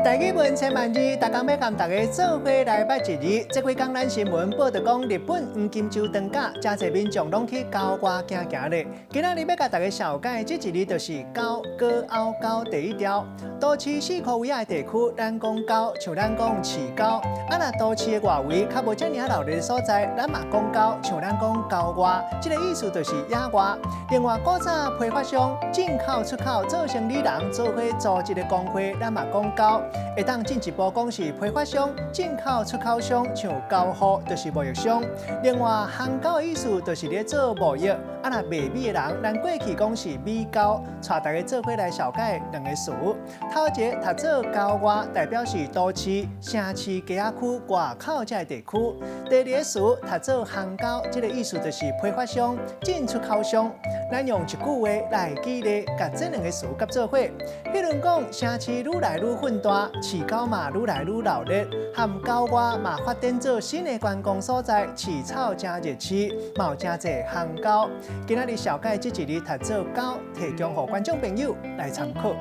台語文千萬字，逐工欲共大家做伙來捌一字。這幾工咱新聞報導講，日本黃金週長假，誠濟民眾攏去郊外行行咧。今仔日欲共大家紹介這一字就是郊，高拗溝第一條。都市四箍圍仔的地區，咱講郊，像咱講市郊。啊，若都市的外圍較無遮爾仔鬧熱的所在，咱嘛講郊，像咱講郊外，這個意思就是野外。另外，古早批發商進口出口做生理人做伙組織的公會，咱嘛講交。會當進一步講是批發商、進口出口商，像交戶就是貿易商。另外，行交的意思就是咧做貿易。啊，若賣米的人，咱過去講是米交。帶大家做伙來紹介兩個詞。頭一個讀做郊外，代表是都市、城市、街仔區外口這个地區。第二個詞讀做行交，這個意思就是批發商、進出口商。咱用一句話來舉例，共這兩個詞結做伙。比如講，城市愈來愈混大，市郊嘛愈來愈鬧熱，和郊外嘛發展做新的觀光所在，飼草誠熱市，嘛有誠濟行交。今仔日紹介這一字讀做郊，提供予觀眾朋友來參考。